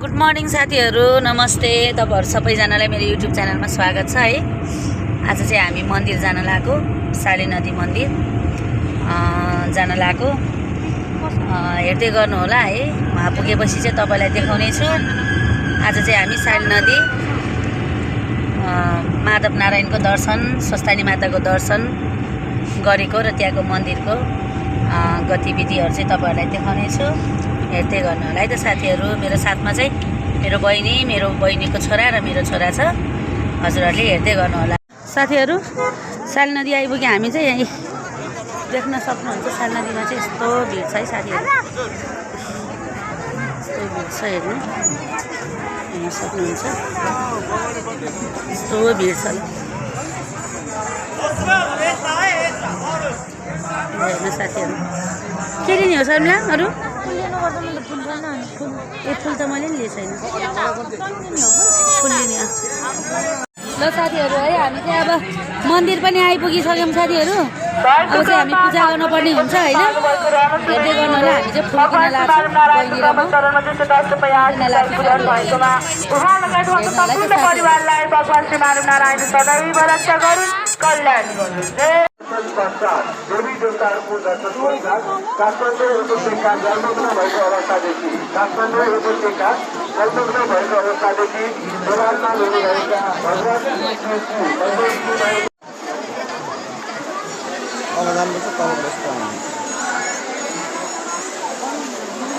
Good morning साथीहरू, नमस्ते। तपाईहरु सबैजनालाई मेरो युट्युब च्यानलमा स्वागत छ है। आज चाहिँ हामी मन्दिर जान लागेको, साली नदी मन्दिर जान लागेको। हेर्दै गर्नु होला है। वहाँ पुगेपछि चाहिँ तपाईलाई देखाउने छु। आज चाहिँ हामी साली नदी माधव नारायणको दर्शन, स्वस्तानी माताको दर्शन गरेको र त्यहाँको मन्दिरको गतिविधिहरू चाहिँ तपाईहरुलाई देखाउने छु। हेर्दै गर्नु होला है त साथीहरू। मेरो साथमा चाहिँ मेरो बहिनीको छोरा र मेरो छोरा छ। हजुरहरूले हेर्दै गर्नु होला। साथीहरू, साली नदी आइपुग्यो। हामी चाहिँ यही देख्न सक्नुहुन्छ। साली नदीमा चाहिँ यस्तो भिड छ है साथीहरू। यस्तो भिड छ, हेर्नु सक्नुहुन्छ। यस्तो भिड छ। हेर्नु साथीहरू, के लिने हो शर्मिला? अरू फुल त मैले नि लिएको छैन। फुल लिने ल साथीहरू है। हामी चाहिँ अब मन्दिर पनि आइपुगिसक्यौँ साथीहरू। अब चाहिँ हामी पूजा गर्नुपर्ने हुन्छ होइन। हेर्दै गर्नु होला। हामी चाहिँ फुल किन्न लाग्छौँ। बहिनी र म देवी देवताहरूको दर्शन पश्चात काठमाडौँ उपत्यका जलमग्न भएको अवस्थादेखि नेपालमा हुनुभएका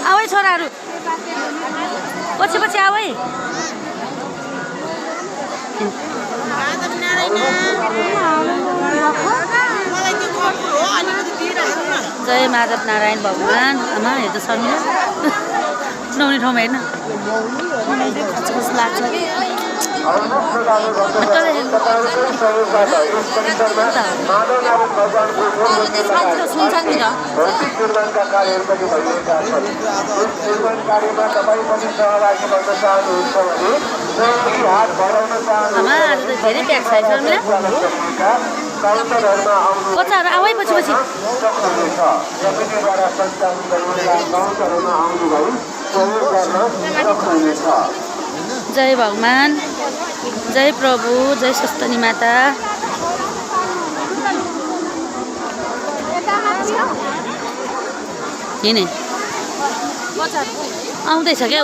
आऊ है छोराहरू, पछि पछि आऊ है। जय माधव नारायण भगवान। आमा हेर्नु शर्मिला, सुनाउने ठाउँमा हेर्न कस लाग्छ। आमा आज त धेरै प्याक छ है शर्मिला। बच्चाहरू आऊ है पछि पछि। जय भगवान, जय प्रभु, जय स्वस्तानी माता। हिँडे आउँदैछ क्या।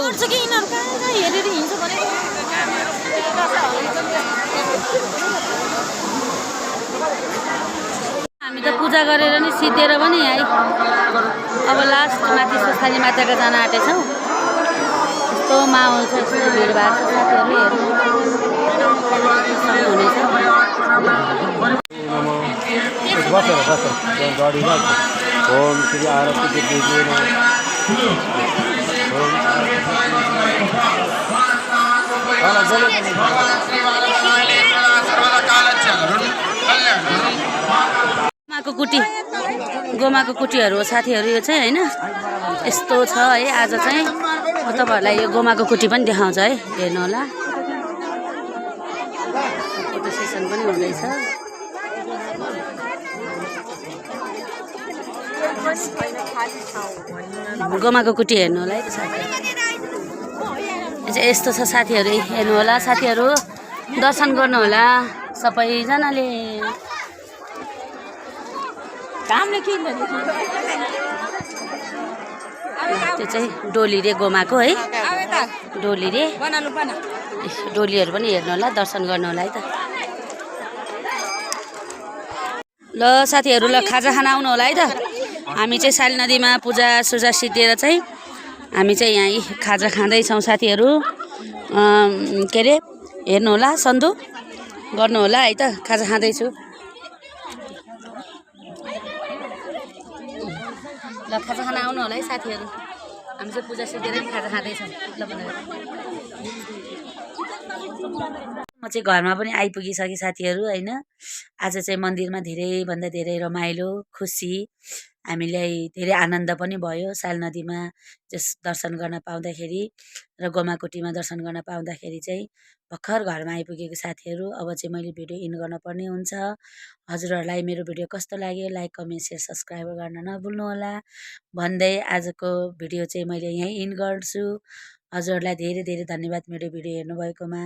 हामी त पूजा गरेर नि सिद्धेर पनि है। अब लास्ट माथि स्वस्तानी माताको जान आँटेछौँ। यस्तो माहौल छ, यस्तो भिडभाड छ साथीहरू। हेर्नु ओम श्री आरती गोमाको कुटीहरू हो साथीहरू। यो चाहिँ होइन यस्तो छ है। आज चाहिँ तपाईँहरूलाई यो गोमाको कुटी पनि देखाउँछ है। हेर्नु होला। फोटो सेसन पनि हुँदैछ। गोमाको कुटी हेर्नु होला है साथीहरू। यस्तो छ साथीहरू। हेर्नु होला साथीहरू, दर्शन गर्नु होला सबैजनाले। त्यो चाहिँ डोली रे गोमाको है। डोली रे डोलीहरू पनि हेर्नु होला, दर्शन गर्नु होला है त। ल साथीहरू, ल खाजा खान आउनु होला है त। हामी चाहिँ साली नदीमा पूजा सुजा सिद्धेर चाहिँ हामी चाहिँ यहीँ खाजा खाँदैछौँ साथीहरू। के अरे हेर्नु होला, सन्दु गर्नु होला है त। खाजा खाँदैछु। ल खाजा खान आउनु होला है साथीहरू। हामी चाहिँ पूजा सिद्धेर खाजा खाँदैछौँ। ल म चाहिँ घरमा पनि आइपुगिसकेँ साथीहरू होइन। आज चाहिँ मन्दिरमा धेरैभन्दा धेरै रमाइलो, खुसी हामीलाई धेरै आनन्द पनि भयो साल नदीमा त्यस दर्शन गर्न पाउँदाखेरि र गोमाकुटीमा दर्शन गर्न पाउँदाखेरि चाहिँ भर्खर घरमा आइपुगेको साथीहरू अब चाहिँ मैले भिडियो इन गर्नुपर्ने हुन्छ। हजुरहरूलाई मेरो भिडियो कस्तो लाग्यो लाइक कमेन्ट सेयर सब्सक्राइब गर्न नभुल्नुहोला भन्दै आजको भिडियो चाहिँ मैले यहीँ इन गर्छु। हजुरहरूलाई धेरै धेरै धन्यवाद मेरो भिडियो हेर्नुभएकोमा।